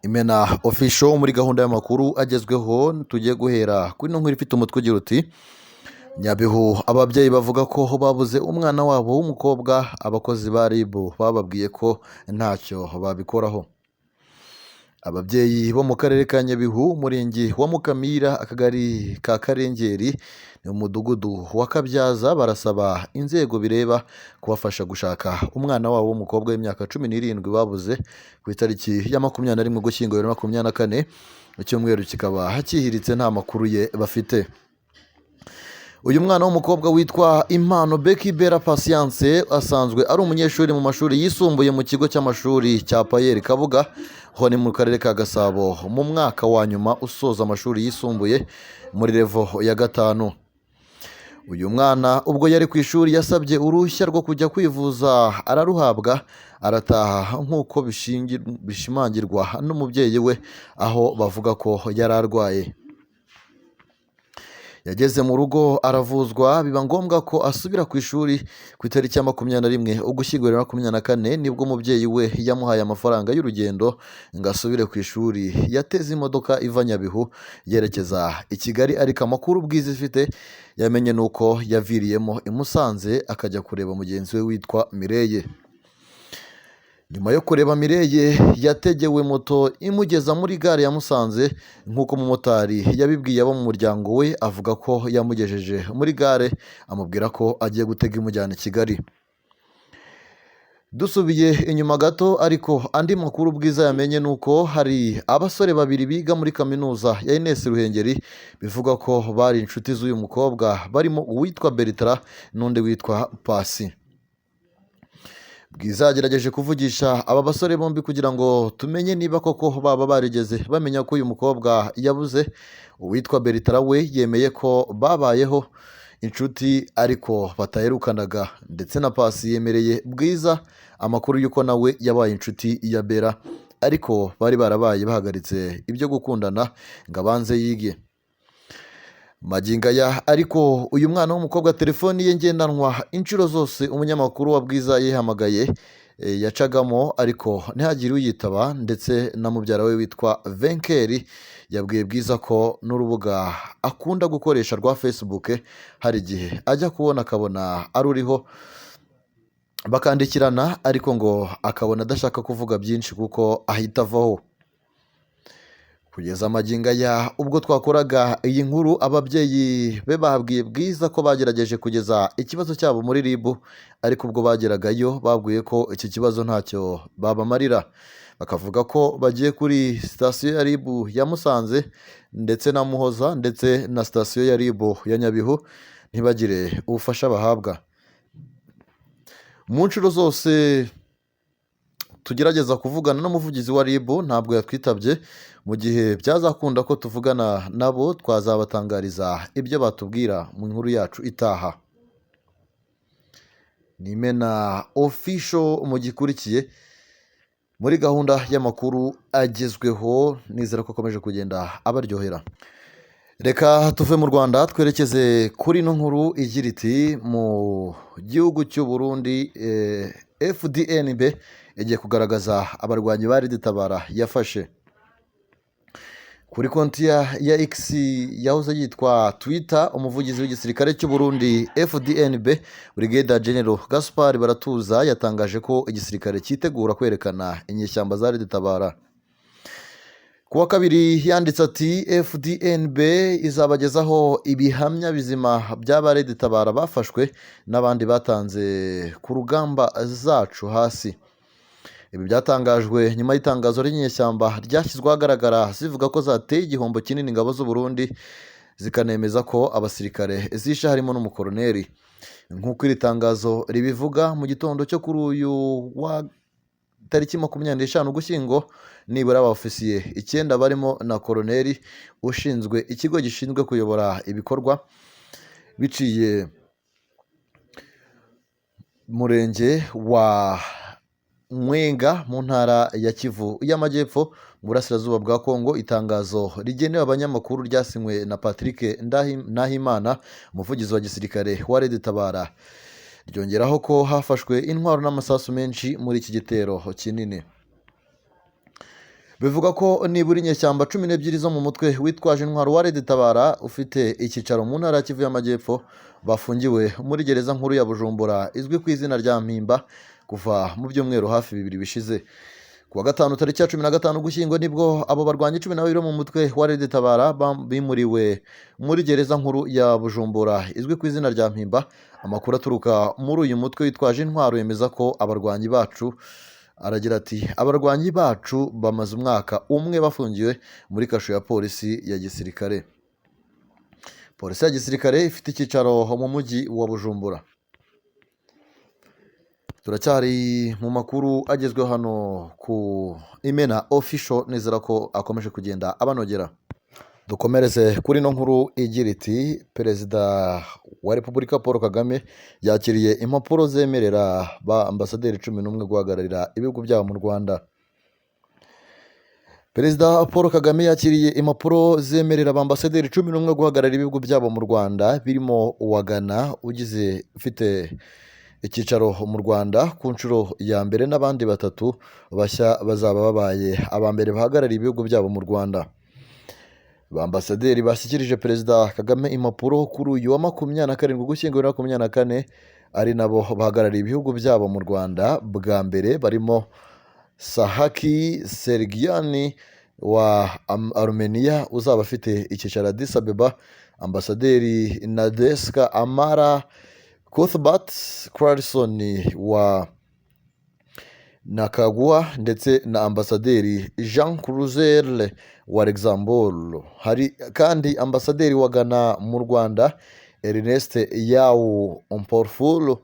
Imena Official muri gahunda y'amakuru agezweho. Tugiye guhera kuri ino nkuru ifite umutwe ugira uti: "Nyabihu, ababyeyi bavuga ko babuze umwana wabo w'umukobwa, abakozi ba RIB bababwiye ko ntacyo babikoraho." Ababyeyi bo mu karere ka Nyabihu, umurenge wa Mukamira, akagari ka Karengeri, ni mu mudugudu wa Kabyaza, barasaba inzego bireba kubafasha gushaka umwana wabo w'umukobwa w'imyaka 17 babuze ku itariki ya 21 Ugushyingo 2024, icyumweru kikaba kihiritse nta makuru ye bafite. Uyu mwana w'umukobwa witwa Impano Becky Bera Patience asanzwe ari umunyeshuri mu mashuri yisumbuye mu kigo cy'amashuri cya Payeri Kabuga, ho ni mu karere ka Gasabo, mu mwaka wa nyuma usoza amashuri yisumbuye muri level ya 5. Uyu mwana ubwo yari ku ishuri yasabye uruhushya rwo kujya kwivuza, araruhabwa, arataha, nk'uko bishimangirwa n'umubyeyi we, aho bavuga ko yari arwaye. Yageze mu rugo aravuzwa, biba ngombwa ko asubira ku ishuri. Ku itariki ya 21 Ugushyingo 2024 nibwo umubyeyi we yamuhaye amafaranga y'urugendo ngo asubire ku ishuri. Yateze imodoka iva Nyabihu yerekeza i Kigali, ariko amakuru Bwiza ifite yamenye ni uko yaviriyemo i Musanze akajya kureba mugenzi we witwa Mireye. Nyuma yo kureba Mireye, yategewe moto imugeza muri gare ya Musanze, nk'uko umumotari yabibwiye abo mu muryango we, avuga ko yamugejeje muri gare amubwira ko agiye gutega imujyana i Kigali. Dusubiye inyuma gato ariko, andi makuru Bwiza yamenye ni uko hari abasore babiri biga muri kaminuza ya Ines Ruhengeri bivugwa ko bari inshuti z'uyu mukobwa, barimo uwitwa Bertrand n'undi witwa Pasi. Bwiza yagerageje kuvugisha aba basore bombi kugira ngo tumenye niba koko baba barigeze bamenya ko uyu mukobwa yabuze. Uwitwa Bertrand we yemeye ko babayeho inshuti ariko bataherukanaga, ndetse na Pasi yemereye Bwiza amakuru y'uko nawe yabaye inshuti ya Bera, ariko bari barabaye bahagaritse ibyo gukundana ngo abanze yige. Magingo aya ariko, uyu mwana w'umukobwa telefoni ye ngendanwa inshuro zose umunyamakuru wa Bwiza yihamagaye yacagamo ariko ntihagire uyitaba, ndetse na mubyara we witwa Venkeri yabwiye Bwiza ko n'urubuga akunda gukoresha rwa Facebook hari igihe ajya kubona akabona aruriho bakandikirana, ariko ngo akabona adashaka kuvuga byinshi kuko ahita avaho. Kugeza magingo aya ubwo twakoraga iyi nkuru, ababyeyi be babwiye Bwiza ko bagerageje kugeza ikibazo cyabo muri RIB, ariko ubwo bageragayo babwiye ko iki kibazo ntacyo babamarira, bakavuga ko bagiye kuri sitasiyo ya RIB ya Musanze ndetse na Muhoza ndetse na sitasiyo ya RIB ya Nyabihu ntibagire ubufasha bahabwa. Mu nshuro zose tugerageza kuvugana n'umuvugizi wa RIB ntabwo yatwitabye. Mu gihe byazakunda ko tuvugana nabo, twazabatangariza ibyo batubwira mu nkuru yacu itaha. Ni Imena Official mu gikurikiye muri gahunda y'amakuru agezweho, nizera ko akomeje kugenda abaryohera. Reka tuve mu Rwanda twerekeze kuri ino nkuru igira iti: "Mu gihugu cy'u Burundi, FDNB igiye kugaragaza abarwanyi ba Tabara yafashe." Kuri konti ya X yahoze yitwa Twitter, umuvugizi w'igisirikare cy'u Burundi FDNB, Brigadier General Gaspard Baratuza, yatangaje ko igisirikare cyitegura kwerekana inyeshyamba za Tabara. Ku wa kabiri yanditse ati: "FDNB izabagezaho ibihamya bizima by'aba Tabara bafashwe n'abandi batanze ku rugamba zacu hasi." Ibi byatangajwe nyuma y'itangazo ry'inyeshyamba ryashyizwe ahagaragara zivuga ko zateye igihombo kinini ingabo z'u Burundi, zikanemeza ko abasirikare zishe harimo n'umukoroneri. Nk'uko iri tangazo ribivuga, mu gitondo cyo kuri uyu wa tariki 25 Ugushyingo, nibura abofisiye icyenda barimo na koroneri ushinzwe ikigo gishinzwe kuyobora ibikorwa biciye murenge wa Mwenga mu ntara ya Kivu y'Amajyepfo mu burasirazuba bwa Kongo. Itangazo rigenewe abanyamakuru ryasinywe na Patrick Nahimana, umuvugizi wa gisirikare wa Red Tabara, ryongeraho ko hafashwe intwaro n'amasasu menshi muri iki gitero kinini. Bivuga ko nibura inyeshyamba 12 zo mu mutwe witwaje intwaro wa Red Tabara ufite icyicaro mu ntara ya Kivu y'Amajyepfo bafungiwe muri gereza nkuru ya Bujumbura izwi ku izina rya Mpimba kuva mu byumweru hafi 2 bishize. Ku wa gatanu tariki ya 15 Ugushyingo nibwo abo barwanyi 12 bo mu mutwe wa Red Tabara bimuriwe muri gereza nkuru ya Bujumbura izwi ku izina rya Mpimba. Amakuru aturuka muri uyu mutwe witwaje intwaro yemeza ko abarwanyi bacu, aragira ati abarwanyi bacu bamaze umwaka umwe bafungiwe muri kasho ya polisi ya gisirikare. Polisi ya gisirikare ifite icyicaro mu mujyi wa Bujumbura. Turacyari mu makuru agezweho hano ku Imena Official, nizera ko akomeje kugenda abanogera. Dukomereze kuri ino nkuru igira iti Perezida wa Repubulika Paul Kagame yakiriye impapuro zemerera ba ambasaderi 11 guhagararira ibihugu byabo mu Rwanda. Perezida Paul Kagame yakiriye impapuro zemerera ba ambasaderi 11 guhagararira ibihugu byabo mu Rwanda, birimo uwa Ghana ufite icyicaro mu Rwanda ku nshuro ya mbere n'abandi 3 bashya bazaba babaye aba mbere bahagarariye ibihugu byabo mu Rwanda. Ba ambasaderi bashyikirije Perezida Kagame impapuro kuri uyu wa 27 Ugushyingo 2024, ari nabo bahagarariye ibihugu byabo mu Rwanda bwa mbere, barimo Sahaki Sergiani wa Armenia uzaba afite icyicaro Addis Abeba, ambasaderi Nadeska Amara Cuthbert Clarkson wa Nakagwa ndetse na ambasaderi Jean Cruzel wa Luxembourg. Hari kandi ambasaderi wa Ghana mu Rwanda Ernest Yao Mporful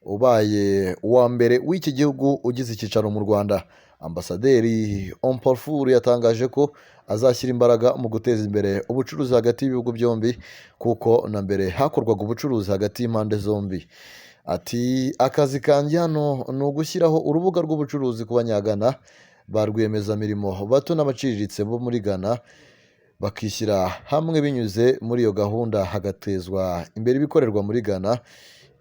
ubaye uwa mbere w'iki gihugu ugize icyicaro mu Rwanda. Ambasaderi Mporful yatangaje ko azashyira imbaraga mu guteza imbere ubucuruzi hagati y'ibihugu byombi, kuko na mbere hakorwaga ubucuruzi hagati y'impande zombi. Ati akazi kanjye hano ni ugushyiraho urubuga rw'ubucuruzi ku banyagana ba rwiyemezamirimo bato n'abaciriritse bo muri Ghana, bakishyira hamwe binyuze muri iyo gahunda hagatezwa imbere ibikorerwa muri Ghana.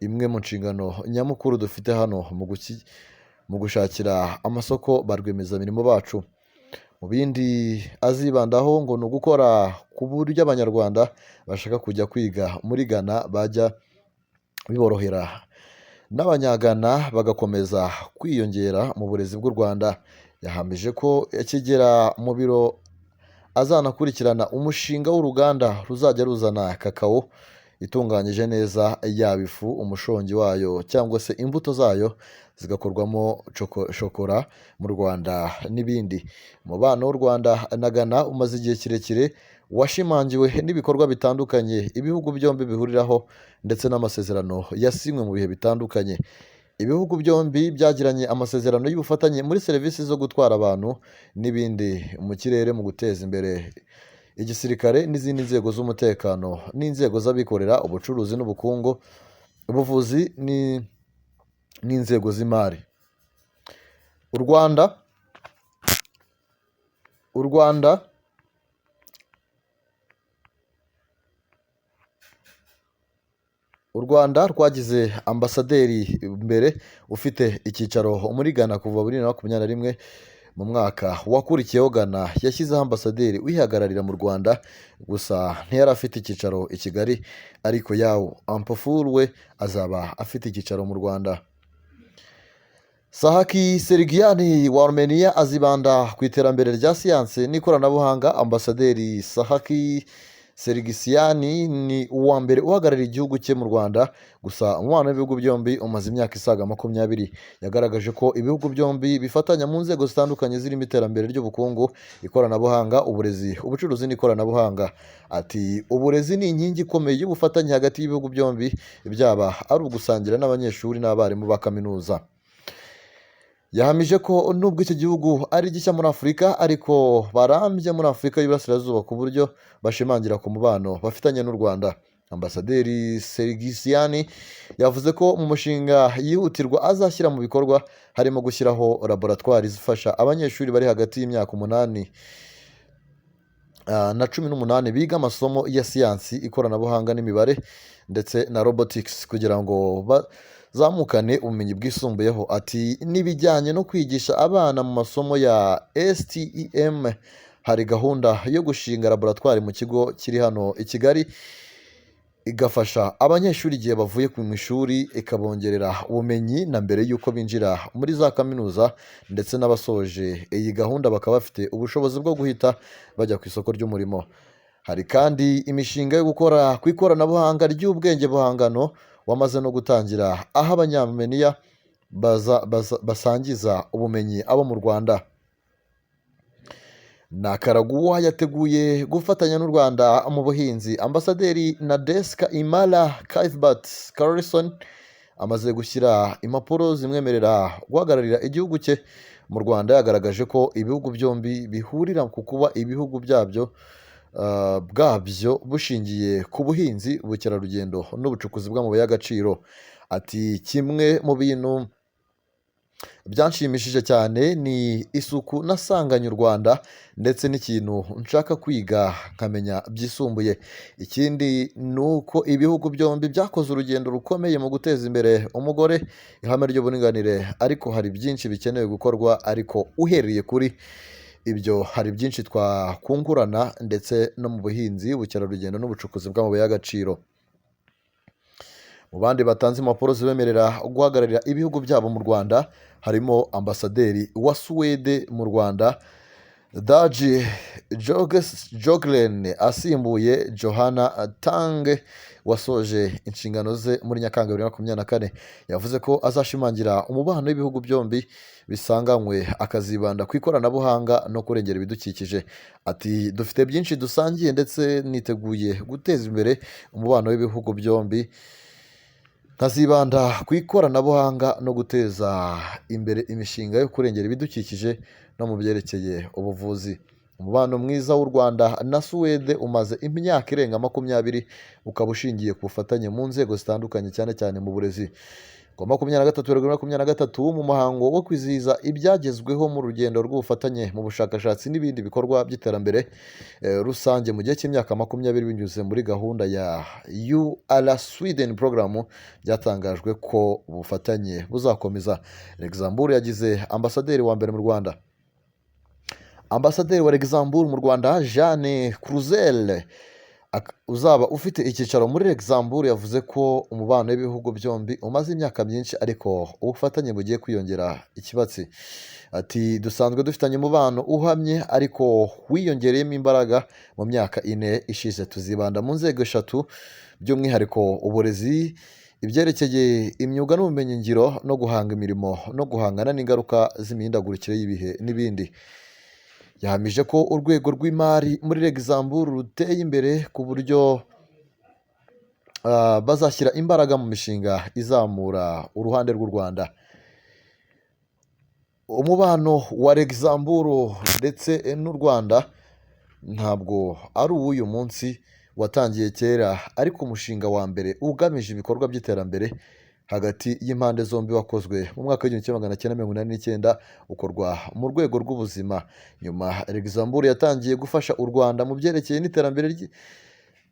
Imwe mu nshingano nyamukuru dufite hano mu gushakira amasoko ba rwiyemezamirimo bacu. Mu bindi azibandaho ngo ni ugukora ku buryo abanyarwanda bashaka kujya kwiga muri Ghana bajya biborohera, n'abanyagana bagakomeza kwiyongera mu burezi bw'u Rwanda. Yahamije ko akigera mu biro azanakurikirana umushinga w'uruganda ruzajya ruzana kakao itunganyije neza, yaba ifu, umushongi wayo cyangwa se imbuto zayo zigakorwamo shokora mu Rwanda n'ibindi. Umubano w'u Rwanda na Ghana umaze igihe kirekire washimangiwe n'ibikorwa bitandukanye ibihugu byombi bihuriraho ndetse n'amasezerano yasinywe mu bihe bitandukanye. Ibihugu byombi byagiranye amasezerano y'ubufatanye muri serivisi zo gutwara abantu n'ibindi mu kirere, mu guteza imbere igisirikare n'izindi nzego z'umutekano n'inzego z'abikorera, ubucuruzi n'ubukungu, ubuvuzi n'inzego z'imari. U Rwanda rwagize ambasaderi mbere ufite icyicaro muri Ghana kuva muri 2021. Mu mwaka wakurikiyeho Ghana yashyizeho ambasaderi uyihagararira mu Rwanda, gusa ntiyari afite icyicaro i Kigali, ariko Yao Ampoful we azaba afite icyicaro mu Rwanda. Sahaki Sergiani wa Armenia azibanda ku iterambere rya siyansi n'ikoranabuhanga. Ambasaderi Sahaki Sergisiani ni uwa mbere uhagarariye igihugu cye mu Rwanda, gusa umubano w'ibihugu byombi umaze imyaka isaga 20. Yagaragaje ko ibihugu byombi bifatanya mu nzego zitandukanye zirimo iterambere ry'ubukungu, ikoranabuhanga, uburezi, ubucuruzi n'ikoranabuhanga. Ati uburezi ni inkingi ikomeye y'ubufatanye hagati y'ibihugu byombi, byaba ari ugusangira n'abanyeshuri n'abarimu ba kaminuza. Yahamije ko nubwo iki gihugu ari gishya muri Afurika, ariko barambye muri Afurika y'Iburasirazuba ku buryo bashimangira ku mubano bafitanye n'u Rwanda. Ambasaderi Sergisiani yavuze ko mu mushinga yihutirwa azashyira mu bikorwa harimo gushyiraho laboratwari zifasha abanyeshuri bari hagati y'imyaka 8 na 18 biga amasomo ya siyansi, ikoranabuhanga n'imibare ndetse na robotics, kugira ngo bazamukane ubumenyi bwisumbuyeho. Ati n'ibijyanye no kwigisha abana mu masomo ya STEM, hari gahunda yo gushinga laboratwari mu kigo kiri hano i Kigali, igafasha abanyeshuri igihe bavuye mu ishuri, ikabongerera ubumenyi na mbere y'uko binjira muri za kaminuza, ndetse n'abasoje iyi gahunda bakaba bafite ubushobozi bwo guhita bajya ku isoko ry'umurimo. Hari kandi imishinga yo gukora ku ikoranabuhanga ry'ubwenge buhangano wamaze no gutangira, aho Abanyameniya basangiza ubumenyi abo mu Rwanda. Nicaragua yateguye gufatanya n'u Rwanda mu buhinzi. Ambasaderi Nadeska Imara Cuthbert Carlson amaze gushyira impapuro zimwemerera guhagararira igihugu cye mu Rwanda. Yagaragaje ko ibihugu byombi bihurira ku kuba ibihugu byabyo bwabyo bushingiye ku buhinzi, ubukerarugendo n'ubucukuzi bw'amabuye y'agaciro. Ati kimwe mu bintu byanshimishije cyane ni isuku nasanganye u Rwanda, ndetse n'ikintu nshaka kwiga nkamenya byisumbuye. Ikindi ni uko ibihugu byombi byakoze urugendo rukomeye mu guteza imbere umugore, ihame ry'uburinganire, ariko hari byinshi bikenewe gukorwa. Ariko uhereye kuri ibyo hari byinshi twakungurana, ndetse no mu buhinzi, ubukerarugendo n'ubucukuzi bw'amabuye y'agaciro. Mu bandi batanze impapuro zibemerera guhagararira ibihugu byabo mu Rwanda harimo ambasaderi wa Suwede mu Rwanda, Dag Sjögren, asimbuye Johanna Tang wasoje inshingano ze muri Nyakanga 2024. Yavuze ko azashimangira umubano w'ibihugu byombi bisanganywe, akazibanda ku ikoranabuhanga no kurengera ibidukikije. Ati dufite byinshi dusangiye, ndetse niteguye guteza imbere umubano w'ibihugu byombi, nkazibanda ku ikoranabuhanga no guteza imbere imishinga yo kurengera ibidukikije no mu byerekeye ubuvuzi. Umubano mwiza w'u Rwanda na Suwede umaze imyaka irenga 20, ukaba ushingiye ku bufatanye mu nzego zitandukanye, cyane cyane mu burezi. Ku wa 23 Werurwe 2023, mu muhango wo kwizihiza ibyagezweho mu rugendo rw'ubufatanye mu bushakashatsi n'ibindi bikorwa by'iterambere rusange mu gihe cy'imyaka 20 binyuze muri gahunda ya UR Sweden Program, byatangajwe ko ubufatanye buzakomeza. Luxembourg yagize ambasaderi wa mbere mu Rwanda. Ambasaderi wa Luxembourg mu Rwanda, Jeanne Cruzel, uzaba ufite icyicaro muri Luxembourg, yavuze ko umubano w'ibihugu byombi umaze imyaka myinshi, ariko ubufatanye bugiye kwiyongera ikibatsi. Ati dusanzwe dufitanye umubano uhamye, ariko wiyongereyemo imbaraga mu myaka 4 ishize. Tuzibanda mu nzego eshatu by'umwihariko: uburezi, ibyerekeye imyuga n'ubumenyingiro no guhanga imirimo, no guhangana n'ingaruka z'imihindagurikire y'ibihe n'ibindi. Yahamije ko urwego rw'imari muri Luxembourg ruteye imbere, ku buryo bazashyira imbaraga mu mishinga izamura uruhande rw'u Rwanda. Umubano wa Luxembourg ndetse n'u Rwanda ntabwo ari uw'uyu munsi, watangiye kera, ariko umushinga wa mbere ugamije ibikorwa by'iterambere hagati y'impande zombi wakozwe mu mwaka w'1989, ukorwa mu rwego rw'ubuzima. Nyuma Luxembourg yatangiye gufasha u Rwanda mu byerekeye n'iterambere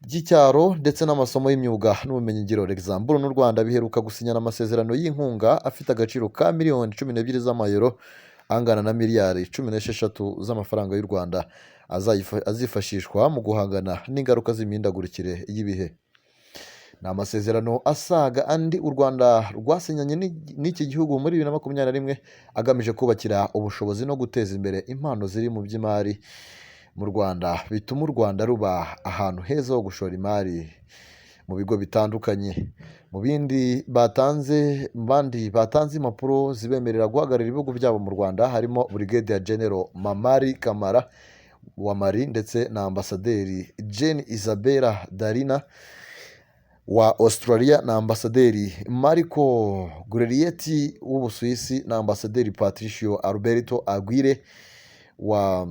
ry'icyaro ndetse n'amasomo y'imyuga n'ubumenyingiro. Luxembourg n'u Rwanda biheruka gusinyana amasezerano y'inkunga afite agaciro ka miliyoni 12 z'amayero, angana na miliyari 16 z'amafaranga y'u Rwanda, azifashishwa mu guhangana n'ingaruka z'imihindagurikire y'ibihe. Ni amasezerano asaga andi u Rwanda rwasinyanye n'iki gihugu muri 2021, agamije kubakira ubushobozi no guteza imbere impano ziri mu by'imari mu Rwanda, bituma u Rwanda ruba ahantu heza ho gushora imari mu bigo bitandukanye. Mu bandi batanze impapuro zibemerera guhagararira ibihugu byabo mu Rwanda harimo Brigadier General Mamari Kamara wa Mali, ndetse na Ambasaderi Jane Isabella Darina wa Australia, na Ambasaderi Marco Guerrietti w'Ubusuwisi, na Ambasaderi Patricio Alberto Aguirre wa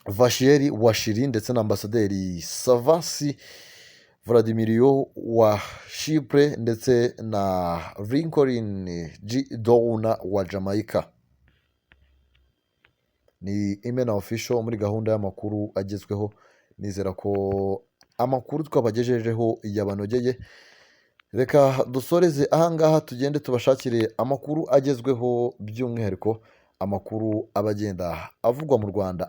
Vacheri wa Chili, ndetse na Ambasaderi Savasi Vladimirio wa Chypre, ndetse na Lincoln G Downer wa Jamaica. Ni Imena Official muri gahunda y'amakuru agezweho. Nizera ko amakuru twabagejejeho yabanogeye. Reka dusoreze ahangaha, tugende tubashakire amakuru agezweho, by'umwihariko amakuru aba agenda avugwa mu Rwanda.